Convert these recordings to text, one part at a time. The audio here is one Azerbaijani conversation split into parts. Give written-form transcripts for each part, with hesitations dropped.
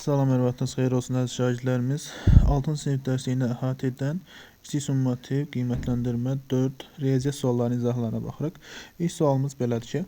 Salam, hər vaxtınız xeyir olsun əziz şagirdlərimiz. 6-cı sinif dərsliyini əhatə edən kiçik summativ qiymətləndirmə 4 riyaziyyat suallarının izahlarına baxırıq. İlk sualımız belədir ki,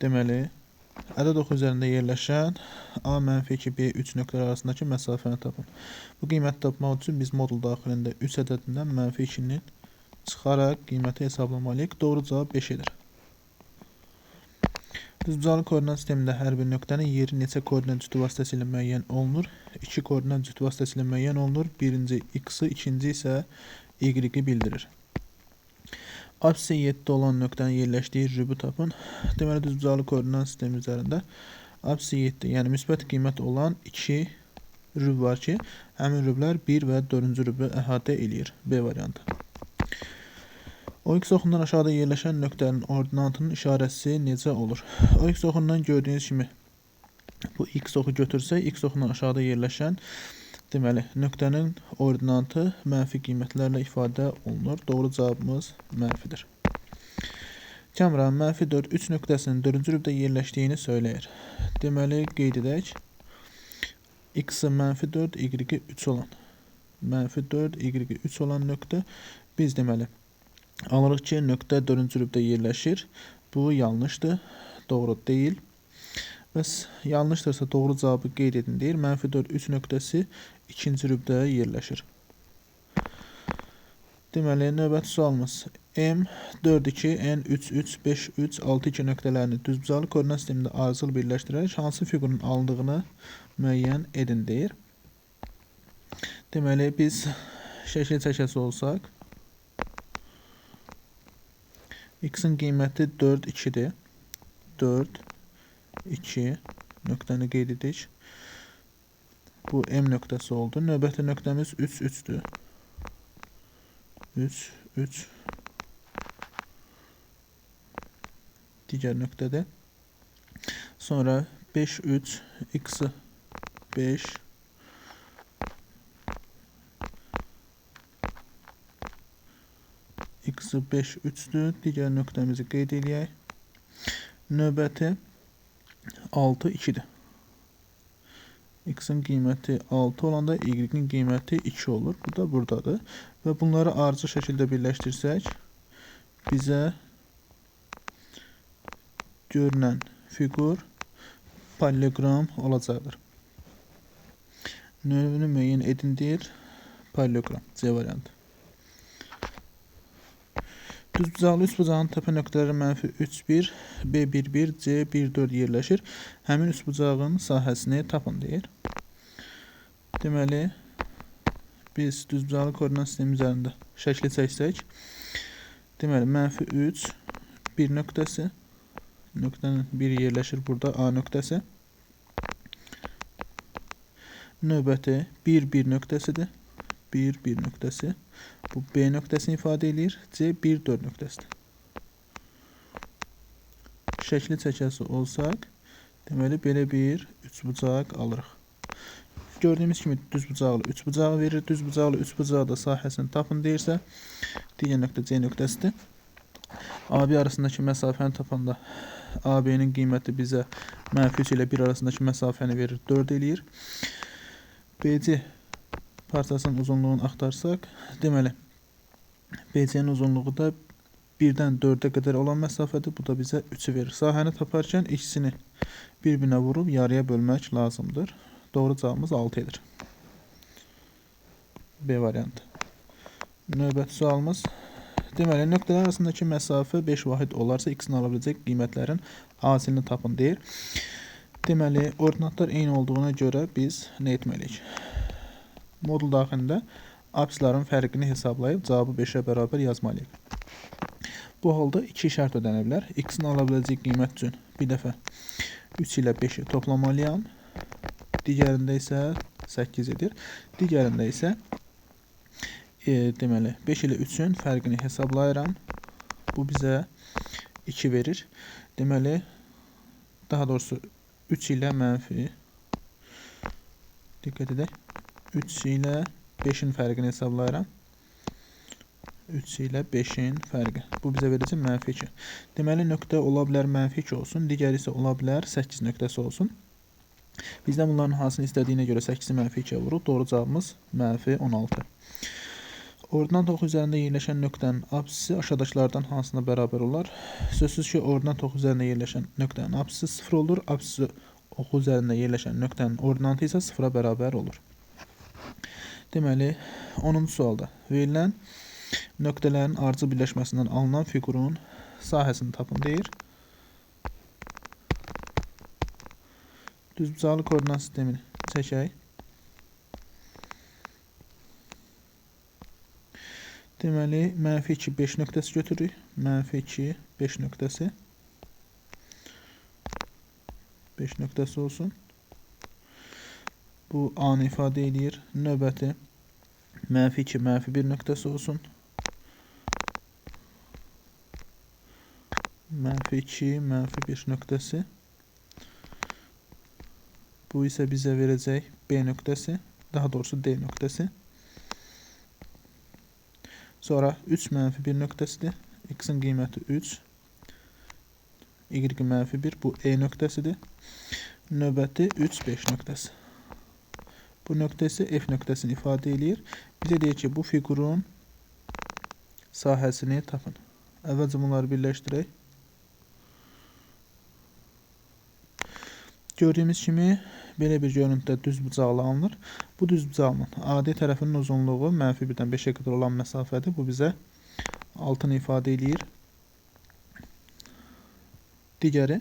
deməli, ədəd oxu üzərində yerləşən A -2, B 3 nöqtələri arasındakı məsafəni tapın. Bu qiyməti tapmaq üçün biz modul daxilində 3 ədədindən -2-ni çıxaraq qiyməti hesablamalıyıq. Doğru cavab 5 edir. Düzbucaqlı koordinat sistemində hər bir nöqtənin yeri neçə koordinat cütü vasitəsilə müəyyən olunur? 2 koordinat cütü vasitəsilə müəyyən olunur. Birinci x-i, ikinci isə y-i bildirir. Apsisi 7 olan nöqtənin yerləşdiyi rübü tapın. Deməli, düzbucaqlı koordinat sistemi üzərində apsisi 7, yəni müsbət qiymət olan 2 rüb var ki, həmin rüblər 1 və 4-cü rübü əhatə eləyir. B variantı. OX oxundan aşağıda yerləşən nöqtənin ordinatının işarəsi necə olur? OX oxundan gördüyünüz kimi bu X oxu götürsək, X oxundan aşağıda yerləşən deməli, nöqtənin ordinatı mənfi qiymətlərlə ifadə olunur. Doğru cavabımız mənfidir. Kamran -4, 3 nöqtəsinin 4-cü rübdə yerləşdiyini söyləyir. Deməli, qeyd edək. X-i -4, Y-i 3 olan. -4, Y-i 3 olan nöqtə biz deməli, alırıq ki, nöqtə 4-cü rübdə yerləşir. Bu yanlışdır. Doğru deyil. Bəs yanlışdırsa doğru cavabı qeyd edin deyir. -4, 3 nöqtəsi 2-ci rübdə yerləşir. Deməli, növbəti sualımız M 4, 2, N 3, 3, 5, 3, 6, 2 nöqtələrini düzbucaqlı koordinat sistemində ardıcıl birləşdirərək hansı fiqurun alındığını müəyyən edin deyir. Deməli, biz şəkil çəkəsi olsaq, X-in qiyməti 4, 2-dir. 4, 2 nöqtəni qeyd edik. Bu M nöqtəsi oldu. Növbəti nöqtəmiz 3, 3-dür. 3, 3. Digər nöqtədir. Sonra 5, 3, X-i 5, X-i 5, 3-dür. Digər nöqtəmizi qeyd eləyək. Növbəti 6, 2-dir. X-in qiyməti 6 olanda Y-in qiyməti 2 olur. Bu da buradadır. Və bunları ardıcıl şəkildə birləşdirsək, bizə görünən fiqur paralleloqram olacaqdır. Növünü müəyyən edin deyir. Paralleloqram. C variantı. Düzbucaqlı üçbucağın təpə nöqtələri -3, 1, B 1, 1, C 1, 4 yerləşir. Həmin üçbucağın sahəsini tapın deyir. Deməli, biz düzbucaqlı koordinat sistemi üzərində şəkli çəksək, deməli, -3, 1 nöqtəsi, nöqtənin biri yerləşir burada, A nöqtəsi. Növbəti 1, 1 nöqtəsidir. 1, 1 nöqtəsi. Bu B nöqtəsini ifadə eləyir. C 1, 4 nöqtəsidir. Şəkli çəkəsi olsaq, deməli, belə bir üçbucaq alırıq. Gördüyümüz kimi düzbucaqlı üçbucağı verir. Düzbucaqlı üçbucağı da sahəsini tapın deyirsə, digər nöqtə C nöqtəsidir. AB arasındakı məsafəni tapanda AB-nin qiyməti bizə -3 ilə 1 arasındakı məsafəni verir, 4 eləyir. BC parçasının uzunluğunu axtarsaq, deməli, BC-nin uzunluğu da 1-dən 4-ə qədər olan məsafədir. Bu da bizə 3-ü verir. Sahəni taparkən ikisini bir-birinə vurub yarıya bölmək lazımdır. Doğru cavabımız 6 edir. B variantı. Növbəti sualımız. Deməli, nöqtələr arasındakı məsafə 5 vahid olarsa, x-in ala biləcək qiymətlərin hasilini tapın deyir. Deməli, ordinatlar eyni olduğuna görə biz nə etməliyik? Modul daxilində apsislərin fərqini hesablayıb cavabı 5-ə bərabər yazmalıyıq. Bu halda iki şərt ödənə bilər. X-in ala biləcəyi qiymət üçün bir dəfə 3 ilə 5-i toplamalıyam. Digərində isə 8 edir. Digərində isə deməli 5 ilə 3-ün fərqini hesablayıram. Bu bizə 2 verir. Deməli, daha doğrusu 3 ilə mənfi, diqqət edək, 3 ilə 5-in fərqini hesablayıram. 3 ilə 5-in fərqi. Bu bizə verəcək -2. Deməli, nöqtə ola bilər -2 olsun, digəri isə ola bilər 8 nöqtəsi olsun. Bizdən bunların hansını istədiyinə görə 8-i mənfi 2-yə vuruq. Doğru cavabımız mənfi 16. Ordinant oxu üzərində yerləşən nöqtənin apsisi aşağıdakılardan hansına bərabər olar? Sözsüz ki, ordinant oxu üzərində yerləşən nöqtənin apsisi 0 olur. Apsisi oxu üzərində yerləşən nöqtənin ordinantı isə 0-a bərabər olur. Deməli, 10-cu sualda verilən nöqtələrin ardıcıl birləşməsindən alınan fiqurun sahəsini tapın deyir. Düzbucaqlı koordinat sistemini çəkək. Deməli, mənfi 2, 5 nöqtəsi götürürük. Mənfi 2, 5 nöqtəsi. 5 nöqtəsi olsun. Bu A-nı ifadə eləyir. Növbəti mənfi 2, mənfi 1 nöqtəsi olsun. Mənfi 2, mənfi 1 nöqtəsi. Bu isə bizə verəcək B nöqtəsi, daha doğrusu D nöqtəsi. Sonra 3 mənfi 1 nöqtəsidir. X-in qiyməti 3. Y mənfi 1. Bu E nöqtəsidir. Növbəti 3, 5 nöqtəsi. Bu nöqtə isə F nöqtəsini ifadə eləyir. Bizə deyir ki, bu fiqurun sahəsini tapın. Əvvəlcə bunları birləşdirək. Gördüyümüz kimi belə bir görüntüdə düzbucaqlı alınır. Bu düzbucaqlının AD tərəfinin uzunluğu mənfi 1-dən 5-ə qədər olan məsafədir. Bu bizə 6-nı ifadə eləyir. Digəri,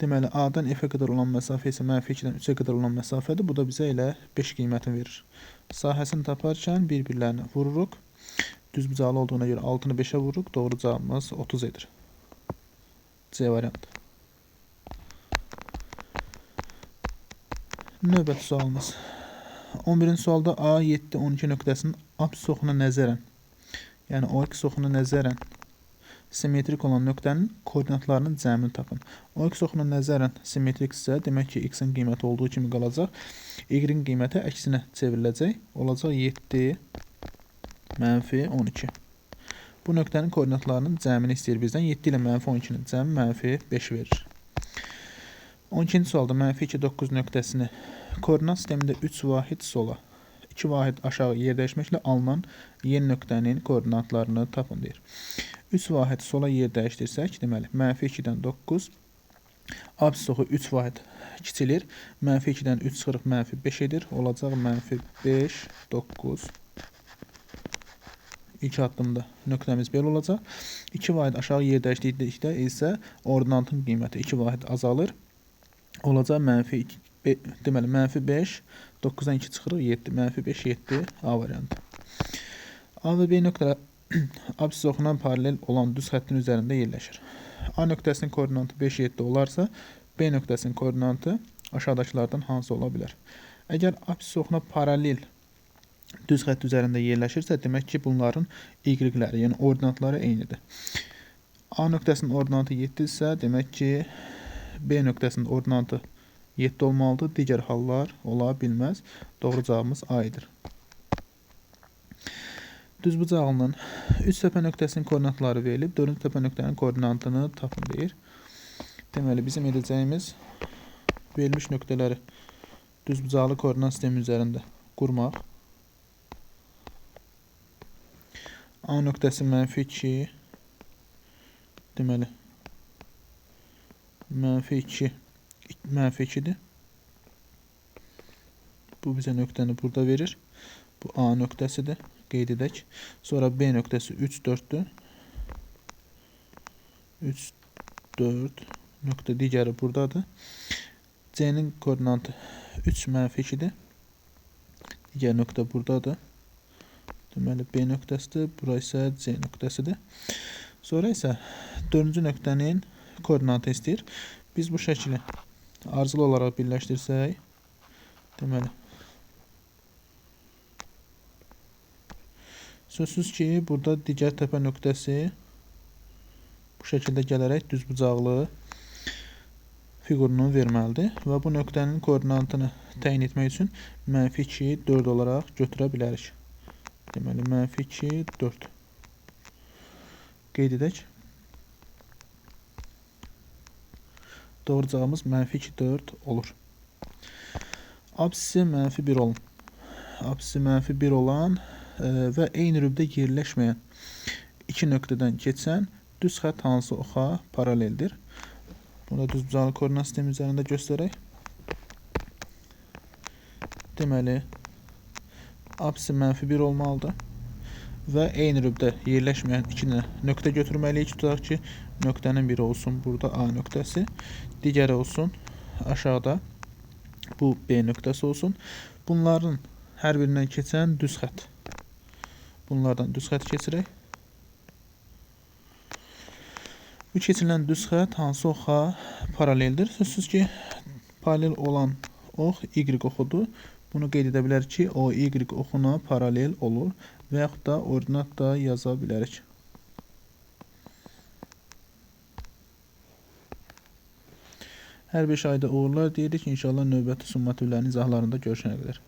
deməli A-dan F-ə qədər olan məsafə isə mənfi 2-dən 3-ə qədər olan məsafədir. Bu da bizə elə 5 qiymətini verir. Sahəsini taparkən bir-birlərini vururuq. Düzbucaqlı olduğuna görə 6-nı 5-ə vururuq. Doğru cavabımız 30 edir. C variantı. Növbəti sualımız. 11-ci sualda A 7, 12 nöqtəsinin apsis oxuna nəzərən, yəni OX oxuna nəzərən simmetrik olan nöqtənin koordinatlarının cəmini tapın. OX oxuna nəzərən simmetriksə, demək ki, X-in qiyməti olduğu kimi qalacaq. Y-in qiyməti əksinə çevriləcək. Olacaq 7, mənfi 12. Bu nöqtənin koordinatlarının cəmini istəyir bizdən. 7 ilə mənfi 12-nin cəmi mənfi 5 verir. 12-ci sualda mənfi 2, 9 nöqtəsini koordinat sistemində 3 vahid sola, 2 vahid aşağı yer dəyişməklə alınan yeni nöqtənin koordinatlarını tapın deyir. 3 vahid sola yer dəyişdirsək, deməli, mənfi 2-dən 9, apsis oxu 3 vahid kiçilir, mənfi 2-dən 3 çıxırıq, mənfi 5 edir, olacaq mənfi 5, 9. İlk addımda nöqtəmiz belə olacaq. 2 vahid aşağı yer dəyişdirdikdə isə ordinantın qiyməti 2 vahid azalır. Olacaq mənfi 2, deməli, mənfi 5, 9-dan 2 çıxırıq, 7, mənfi 5, 7, A variantı. A və B nöqtələri apsis oxuna paralel olan düz xəttin üzərində yerləşir. A nöqtəsinin koordinatı 5, 7 olarsa, B nöqtəsinin koordinatı aşağıdakılardan hansı ola bilər? Əgər apsis oxuna paralel düz xətt üzərində yerləşirsə, demək ki, bunların y-ləri, yəni ordinatları eynidir. A nöqtəsinin ordinatı 7 isə, demək ki, B nöqtəsinin ordinatı 7 olmalıdır. Digər hallar ola bilməz. Doğru cavabımız A edir. Düzbucaqlının 3 təpə nöqtəsinin koordinatları verilib. 4-cü təpə nöqtənin koordinatını tapın deyir. Deməli, bizim edəcəyimiz verilmiş nöqtələri düzbucaqlı koordinat sistemi üzərində qurmaq. A nöqtəsi mənfi 2, deməli, mənfi 2, mənfi 2-dir. Bu bizə nöqtəni burada verir. Bu A nöqtəsidir. Qeyd edək. Sonra B nöqtəsi 3, 4-dür. 3, 4 nöqtə digəri buradadır. C-nin koordinatı 3, mənfi 2-dir. Digər nöqtə buradadır. Deməli, B nöqtəsidir. Bura isə C nöqtəsidir. Sonra isə 4-cü nöqtənin koordinatı istəyir. Biz bu şəkli ardıcıl olaraq birləşdirsək, deməli, sözsüz ki, burada digər təpə nöqtəsi bu şəkildə gələrək düzbucaqlı fiqurunu verməlidir və bu nöqtənin koordinatını təyin etmək üçün mənfi 2, 4 olaraq götürə bilərik. Deməli, mənfi 2, 4. Qeyd edək. Doğru cavabımız mənfi 2, 4 olur. Absisi mənfi 1 olan, absisi mənfi 1 olan və eyni rübdə yerləşməyən iki nöqtədən keçən düz xətt hansı oxa paraleldir? Bunu da düzbucaqlı koordinat sistemi üzərində göstərək. Deməli, absisi mənfi 1 olmalıdır və eyni rübdə yerləşməyən iki dənə nöqtə götürməliyik. Tutaq ki, nöqtənin biri olsun burada A nöqtəsi, digəri olsun aşağıda bu B nöqtəsi olsun. Bunların hər birindən keçən düz xətt. Bunlardan düz xətt keçirək. Bu keçirilən düz xətt hansı oxa paraleldir? Sözsüz ki, paralel olan ox Y oxudur. Bunu qeyd edə bilərik ki, o Y oxuna paralel olur və yaxud da ordinat da yaza bilərik. Hər bir ayda uğurlar deyirik. İnşallah növbəti summativlərin izahlarında görüşənə qədər.